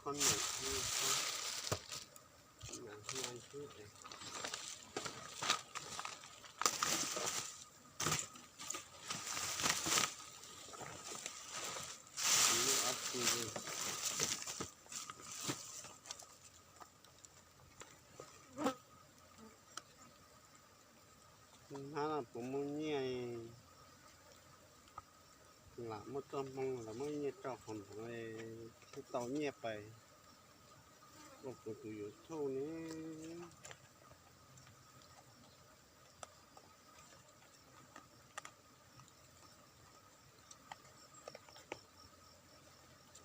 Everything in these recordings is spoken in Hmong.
Hnab no puas muaj nyiaj, lam muab txoj hmoo los muab nyiaj rau hauv ntawd thiaj tau nyiaj pais ua kuv tus YouTube ne.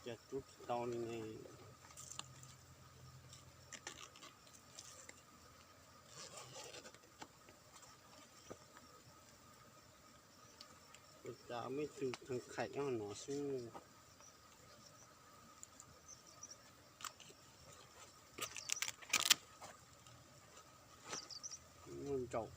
Cas rub tsis tau li ne. Ua cas muaj ib tug kheev kheev nyob no xwb. Muaj ntsaum.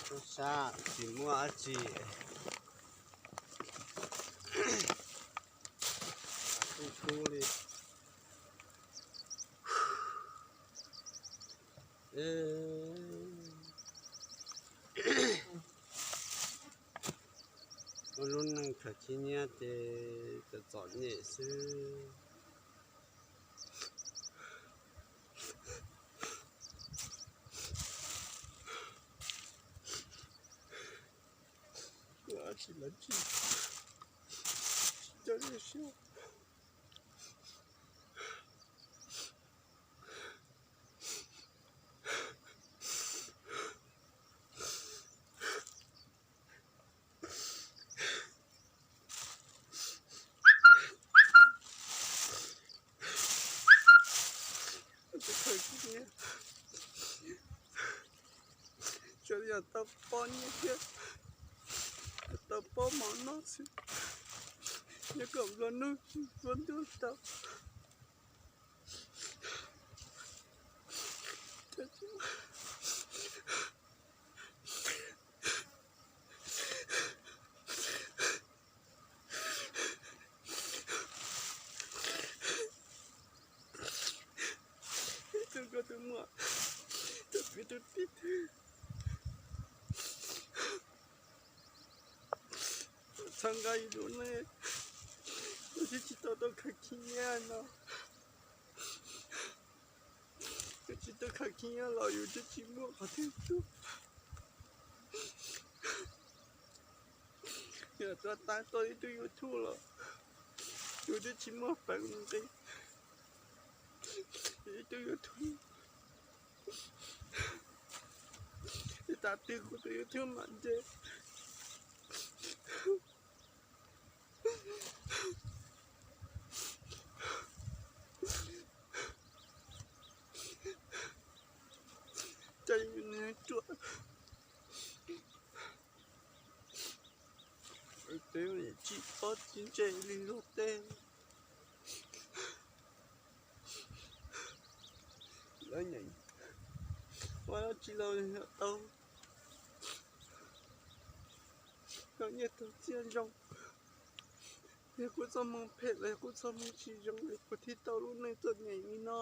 Tub sab tsis muaj dab tsi. Tub tub li. Ua lub neej khaws khib nyiab ces txom txom nyem xwb. Ua tsis lawv tsis, tsis coj lub siab. Txawm yog tau pob nyiaj thiab tau pob mov noj xwb, nyob kom nplua nuj nplua ntuj tau. Tus nkauj tus muam, tus kwv tus tij, txhawb nqa yus lub neej, yus twb tsis tau tau khaws khib nyiab no. Yus tsis tau khaws khib nyiab los yus twb tsis muaj qhov twg tuaj. Yus tuaj tab tom ib tug YouTube los yus twb tsis muaj peev nqi ib tug YouTube. Ib tag twg kuv tus YouTube mam nce. Cas yus niag ruam, tsis paub tsis ntse li luag tej. Lawv nyeem ua dab tsi los yog tau, tau nyiaj tau txiaj zoo. Yog kuv txoj hmoo phem los yog kuv txoj hmoo tsis zoo es kuv thiaj tau lub neej txom nyem li no.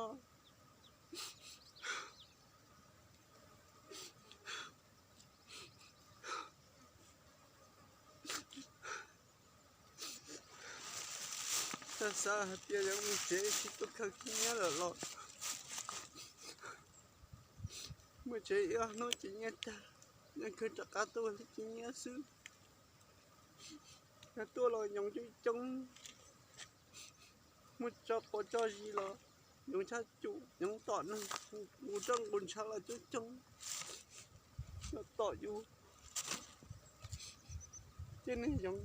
Xav xav hais tias yog mus tsev tsis tuaj khaws khib nyiab lawm los mus tsev ib ob hnub ces nyiaj tag, nyiaj kawg rov qab tuaj ua khib nyiab xwb. Yog tuaj los yoov coob coob, muaj tso quav tso zis los yoov tshaj cum, yoov tom neeg, nqus roj nqus ntshav los coob coob, los tom yus. Tej neeg yoov,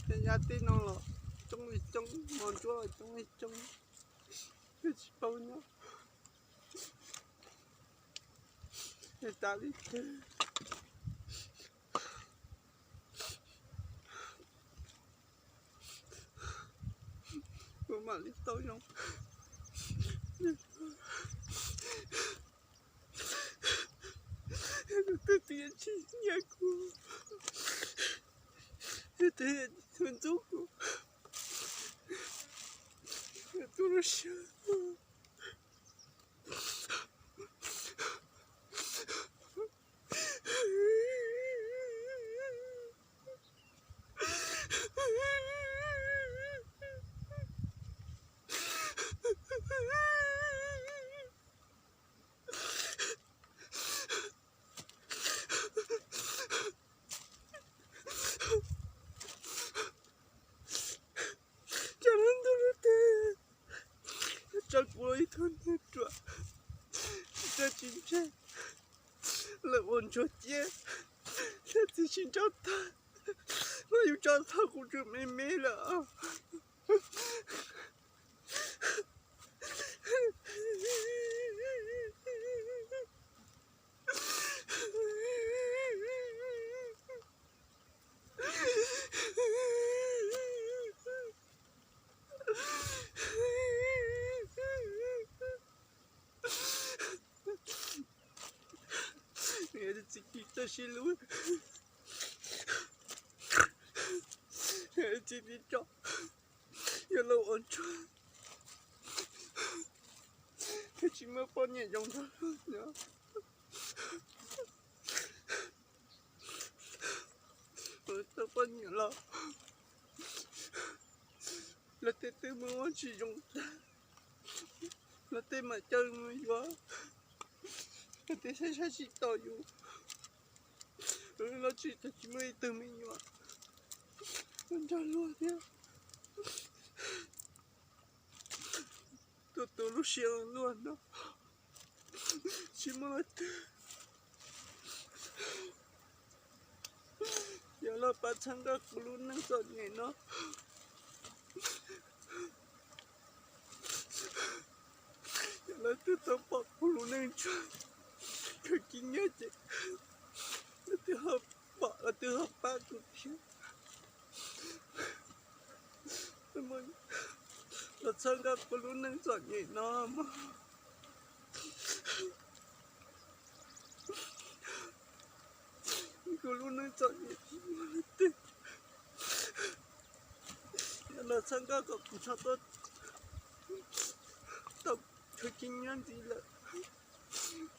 tej yav tej no los coob li coob, mos ntsuab los coob li coob, twb tsis paub nyob. Tej tas li twg, kuv mam li tau zoo. Tus ntxub kuv, tus lub siab. Cov lub ntuj lub teb tso kuv ib tug neeg ruam, tso tsis ntse, lawv ua ntsuag ciab, lawv txiv sib nrauj tag, lawv yus tso tag kuv tsuas me me lawm. Txiv tsis txawj sib hlub, txiv tsis tso, yog lawv ua ntsuag, thiaj tsis muaj poj niam zoo nrog luag nyob. Tau poj niam los luag tej twb muaj ua tsis zoo tag, luag tej mam caw mus yuav, luag tej saib saib tsis taus yus, los tsis tau tsis muaj ib tug me nyuam nrog luag thiab. Tus tus lub siab luag no tsis muaj leej twg yuav los pab txhawb nqa kuv lub neej txom nyem no. Yog leej twg tau pom kuv lub neej tsuag kawg kiag nyob ces leej twg ho pom leej twg ho pab kuv thiab. Los txhawb nqa kuv lub neej txom nyem no mog. Kuv lub neej txom nyem tsis muaj leej twg los txhawb nqa kom kuv txhob tuaj tau kawg kiag nyob ntxiv lawm.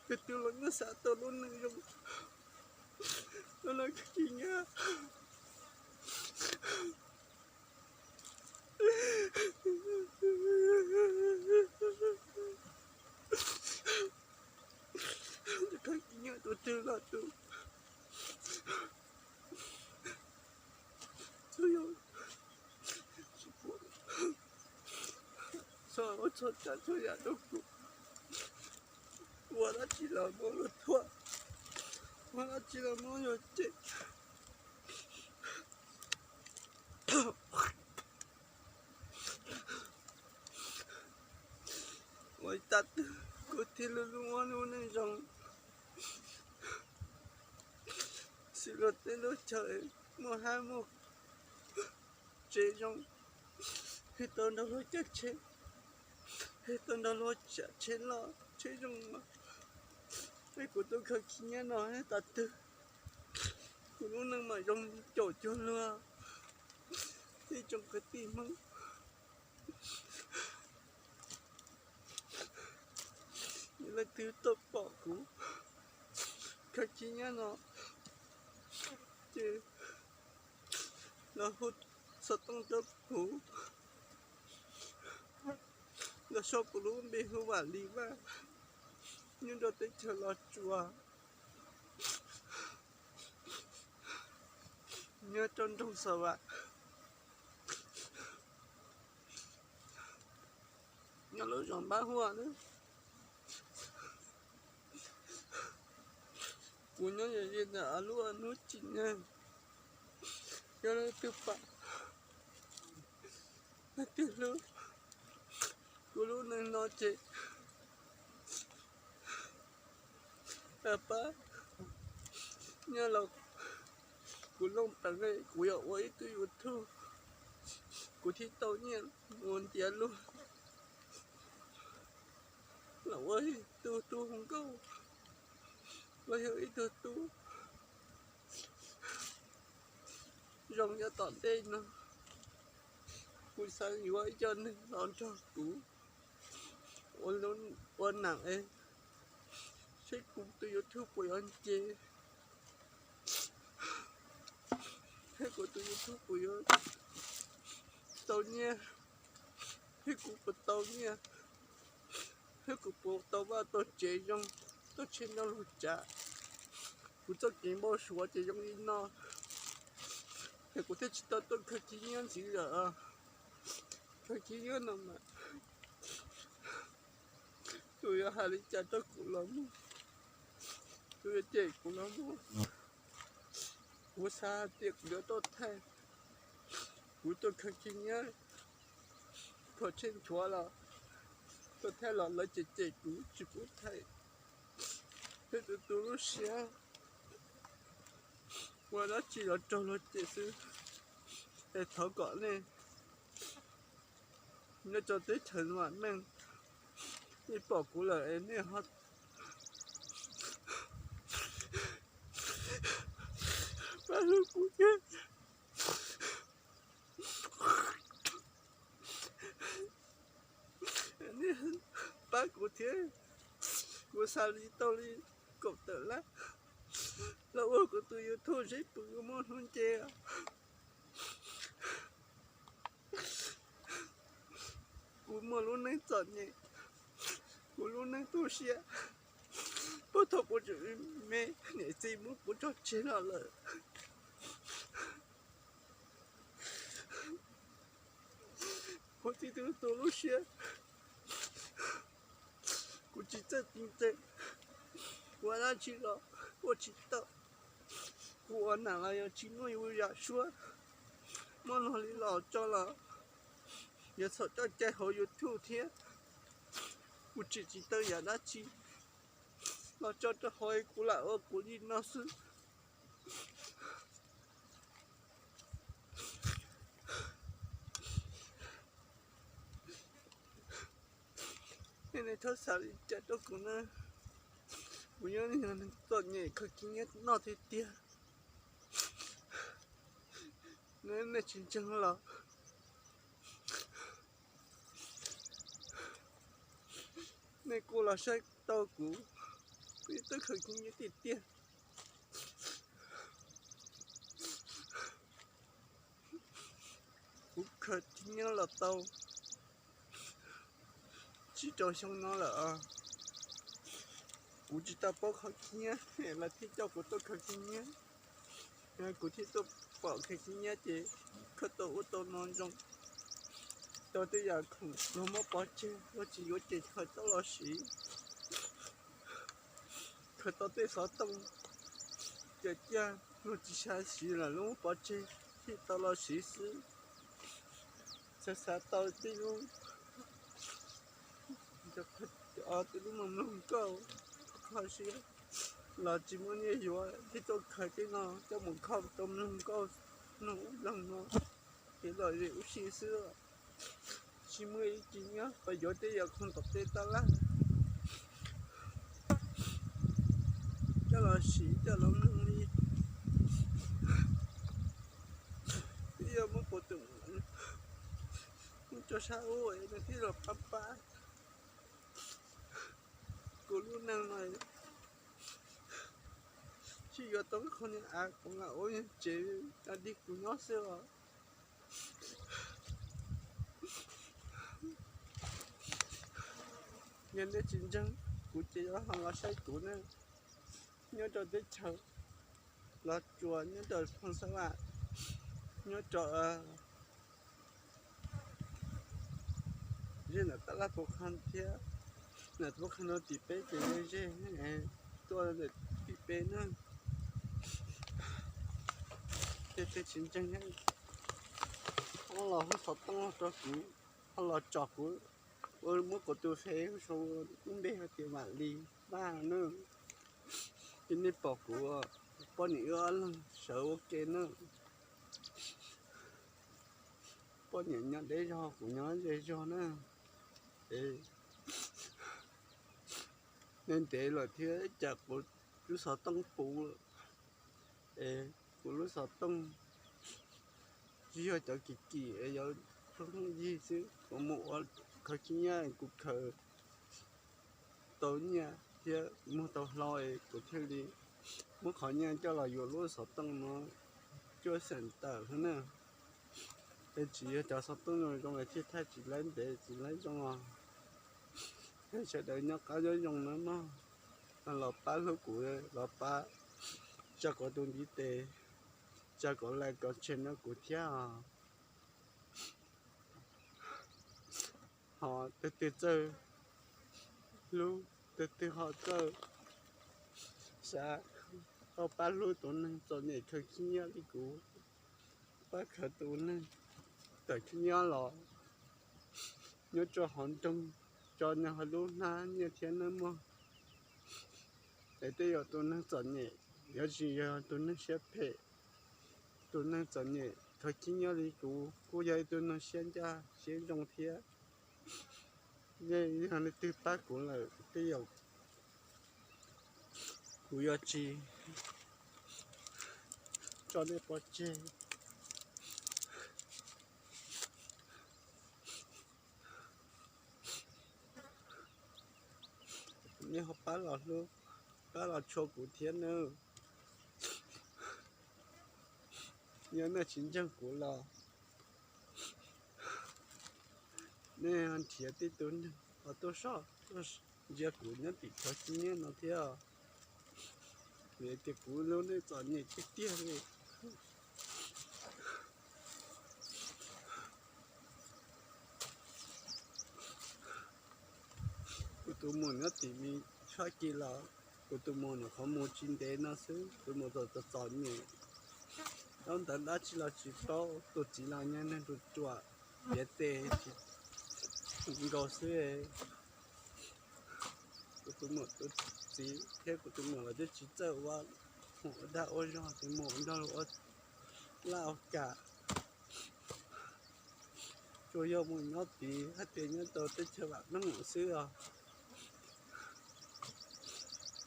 Tus twg los yeej xav tau lub neej zoo los kawg kiag nyob. Kawg kiag nyob tus twg los tus txhua yam, txhua tsav txhua yam rau kuv. Ua dab tsi los muab luag thuam, ua dab tsi los muab luag cem. Ua tas twg kuv thiaj li muaj lub neej zoo, xws luag tej lub chaw muaj hab muaj tsev zoo, thiaj tau nrog luag caij tsheb, thiaj tau nrog luag tsav tsheb loj tsheb zoo mas, es kuv tub khaws khib nyiab no tas twg kuv lub neej mam zoo caum cuag luag. Ib tsoom kwv tij Hmoob, yog leej twg tau pom kuv khaws khib nyiab no ces los hu xov tooj rau kuv, los sau kuv lub npe hu Vam Lis Vaj nyob rau teb chaws Los Tsuas, nyob rau nroog Xav Vam, nyob lub zos Npab Huaj na. Kuv nyob yos ze ntawm lub hnub tsim nyog, yog leej twg pom, leej twg hlub kuv lub neej no ces pab nyob los kuv looj peev, kuv yog ua ib tug YouTube, kuv thiaj tau nyiaj mus ntiav luag, los ua ib tug tub hu nkauj, los yog ib tug tub Zoo nyob tom ntej no, kuv xav yuav ib co neeg los nrog kuv ua, ua nam es seb kuv tus YouTube puas yuav nce, seb kuv tus YouTube puas yuav tau nyiaj, seb kuv puas tau nyiaj, seb kuv puas tau vaj tau tsev zoo, tau tsheb nrog lug tsav. Kuv txoj kev npau suav ces zoo li no, ces kuv thiaj tsis tau tuaj khaws khib nyiab ntxiv lawm. Khaws khib nyiab no mas tus yuav hais li cas rau kuv los muaj, tus yuav cem kuv los muaj. Kuv xav tias kuv yuav tuaj thaij, kuv tuaj khaws khib nyiab, khaws tsheb nchuav los tuaj thaij los lawv cem cem kuv tsis pub thaij. Peb tus tu lub siab ua dab tsi los raug luag cem xwb. Es thov kom nej nyob rau teb chaws vam meej, nej pom kuv lawm es nej ho pab hlub kuv thiab. Nej pab kuv thiab, kuv xav li tau li kaum tawm lab los ua kuv tus YouTube seb puas muaj hnub nce. Kuv muaj lub neej txom nyem, kuv lub neej tu siab, puag thaum kuv tseem me niam txiv muab kuv tso tseg los lawm. Kuv txiv tub tu lub siab, kuv tsis txawj txeeb, ua dab tsi los ua tsis tau. Kuv ua nam los yog tsis muaj yus yam suab, muaj luag li los tso los yuav txhaum coj cai hauv YouTube thiab. Kuv tsim tsis tau yam dab tsi los tso rau hauv, kuv lam ua kuv li no xwb. Nej, nej txhob xav li cas rau kuv na. Kuv yog neeg txom nyem khaws khib nyiab noj tiag tiag. Nej tsis ntseeg los nej kuj los saib tau kuv, kuv twb khaws khib nyiab tiag tiag. Kuv khaws khib nyiab los tau tsib rau xyoo no lawm. Kuv tsis tau paub khaws khib nyiab, lawv thiaj coj kuv tuaj khaws khib nyiab. Kuv thiaj tuaj pom khaws khib nyiab ces khaws tau ub tau no zoo, tau tej yam khoom luag muab pov tseg luag tsis yuav ces khaws tau los siv. Khaws tau tej xov tooj ces cia luag tsis xav siv lawm, luag muab pov tseg thiaj tau los siv xwb. Xav xav tau tej lub, tej lub mloog nkauj kho siab los tsis muaj nyiaj yuav, thiaj tuaj khaws tej no coj mus kho tau mloog nkauj mloog ub mloog no, ces lom zem ua si xwb. Tsis muaj ib ce nyob pab yuav tej yam khoom tom tej tab laj coj los siv coj los mloog li. Twb yog muab kuv tus muam muab tso sab ub es nws thiaj los pab pab kuv lub neej no. Tsis yuav tau qhov niag av kuv lam ua tsev cov dig kuv nyob xwb os. Yog nej tsis ntseeg kuv ces ho los saib kuv na, nyob rau teb chaws Los Tsuas, nyob rau Phoos Xab Vam, nyob rau ze ntawm tab laj Phuv Qha thiab. Ntawm Phuv Qha no tim peb ces ze ze tuaj ntawm tim peb na. Tej peb tsis ntseeg, ho los hu xov tooj rau kuv, ho los tsom kuv, ua muab kuv tus Face sau lub npe hais tias Vam Lis Vaj na. Ces nej pom kuv poj niam wb ob leeg sawv ua ke na. Poj niam nyob deb zog, kuv nyob ze zog na. Es ntev ntev lawm thiab cas kuv lub xov tooj puv lawm. Es kuv lub xov tooj tsis yog cov kim kim es yuav plooj yig xwb, kuv mus ua khaws khib nyiab kuv khaws tau nyiaj thiab muag tau hlau es kuv thiaj li muab qhov nyiaj coj los yuav lub xov tooj no cuaj xeem tawm xwb na. Es tsis yog cov xov tooj zoo zoo es thiaj thaij tsis laib ntev tsis laib zoo os. Sawv daws nyob qab nyob zoo na mog, los pab hlub kuv, los pab tsa kom tus ntiv tes, tsa kom like kom share no kuv thiab os. Ho tus twg txawj hlub, tus twg ho txawj xav, ho pab hlub tus neeg txom nyem khaws khib nyiab li kuv, pab khaws tus neeg tawm khib nyiab los nyob rau hauv nroog, tso nws hauv lub hnab nyiaj thiab nawb mog. Es tej zaum tus neeg txom nyem yuav tsis yog tus neeg siab phem, tus neeg txom nyem khaws khib nyiab li kuv kuj yog ib tug neeg siab ncaj siab zoo thiab. Yog leej twg pab kuv lawm tej zaum kuv yuav tsis tso nej pov tseg. Nej ho pab los hlub, pab los tshua kuv thiab nawb. Yog nej tsis ntseeg kuv los nej nrhiav tej tug neeg ho tuaj soj tuaj ntsia kuv nyob tim khaws khib nyiab no thiab. Vim tias kuv hlub nej txom nyem tiag tiag li. Kuv tus muam nyob tim Fab Kis los, kuv tus muam nyuam qhuav mus tsis ntev no xwb, tus muam txom txom nyem, ntaub ntawv dab tsi los tsis paub, tus txiv los nyuag neeg ruam ruam, piav tes tsis nkaus xwb. Kuv tus muam tus txiv thiab kuv tus muam los twb tsis txawj ua, ua dag ua zog, tus muam nrog luag ua laj ua kam. Tsuas yog mus nyob tid hais tias nyob rau teb chaws vam meej xwb os.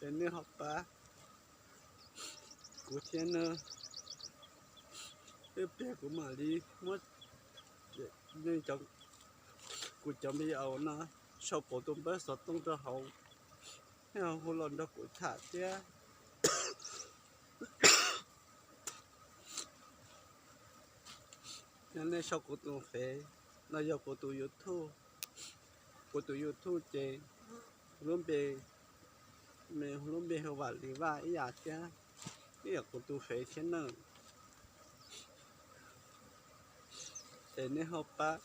Es nej ho pab kuv thiab nawb, ib pliag kuv mam li muab kuv cov video no sau pauv tus npawb xov tooj rau hauv, nej ho hu los nrog kuv tham thiab. Yog nej sau kuv tus Fev los yog kuv tus YouTube, kuv tus YouTube ces lub npe, lub npe hu Vam Lis Vaj ib yam thiab, ib yam kuv tus Fev thiab nawb. Es nej ho pab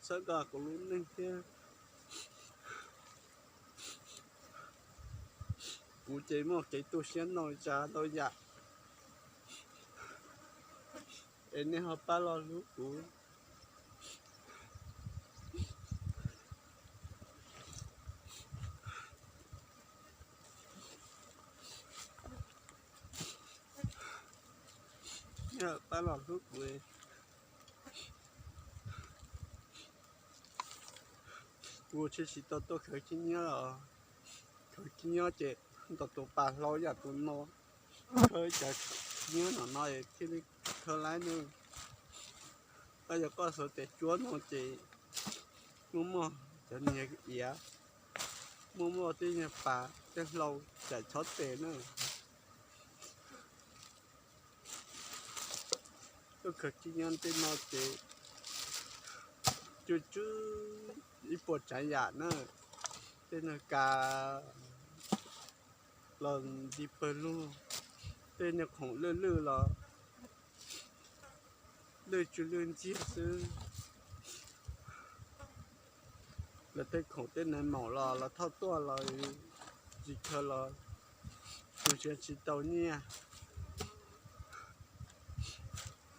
txhawb nqa kuv lub neej thiab. Kuv ces muaj kev tu siab ntau tsav ntau yam, es nej ho pab los hlub kuv. Pab los hlub kuv. Kuv tsis tsis tau tuaj khaws khib nyiab los, khaws khib nyiab ces ntaus tus pas hlau yam tus no, khaws cov khib nyiab no no thiaj li khaws laib nawb. Koj yog koj xuas tes cuab no ces muaj muaj cov niag iav, muaj muaj tej niag pas tej hlau cais chob tes na. Tuaj khaws khib nyiab tej no ces tsw tsw ib puas tsav yam na, tej niag kas los nti pawg lug, tej niag khoom lwj lwj los lwj tsw lwj ntxiag xwb. Lawv tej khoom tej nais maum los los thauj tuaj los tsis khaws los mus tsis tau nyiaj.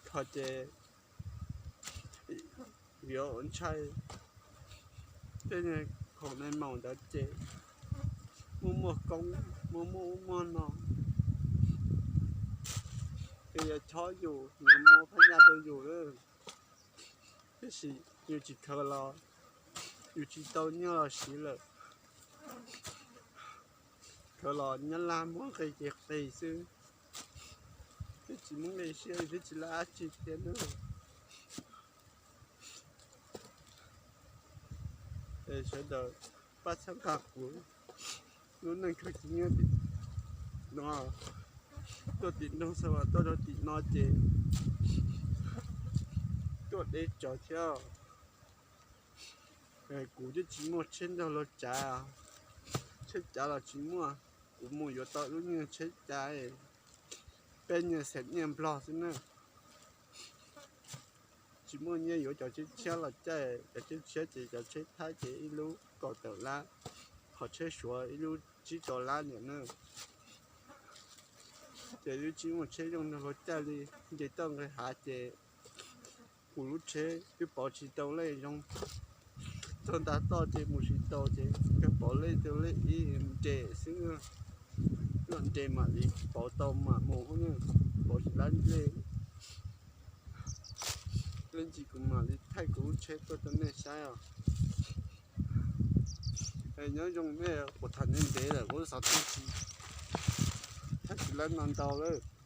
Kho ces yuav ntshai tej khoom nais maum ntawd ces muaj muaj koob, muaj muaj ub muaj no, ces yuav chob yus, yuav muab phab nyaj rau yus lawm. Tiam sis yus tsis khaws los yus tsis tau nyiaj los siv lawm. Khaws los nyab laj muab nqi ces qis xwb. Twb tsis muaj nqi siab, twb tsis laj dab tsi thiab na. Sawv daws pab txhawb nqa kuv lub neej kawg tsis nyob tim no, tuaj tim nroog Xas Vas tuaj rau tim no ces tuaj deb tsawv thiab. Kuv twb tsis muaj tsheb nrog luag tsav, tsheb cav los tsis muaj. Kuv mus yuav tau lub nyuag tsheb cav peb nyuag xees nyiaj Nplog xwb na. Tsis muaj nyiaj yuav cov tsheb tshiab los caij, cov tsheb tshiab ces cov tsheb Thaib ces ib lub kaum tawm lab, ho tsheb Suav ib lub tsib rau lab niam na. Ces twb tsis muaj tsheb zoo nrog luag caij li, nce toj nqis hav ces kuv lub tsheb twb pauv tsis tau lej zoo. Txog ntav toj ces mus tsis tau ces kawg pauv lej tau lej ib nres xwb. Loj nres mam li pauv tau mam mus, pauv tsis lab lej. Ib ntsis kuv mam li thaij kuv lub tsheb tuaj rau nej saib os. Nyob zoo nej puas tham ntev ntev lawm, kuv xav thaij tsis, thaij tsis lab no ntau lawm.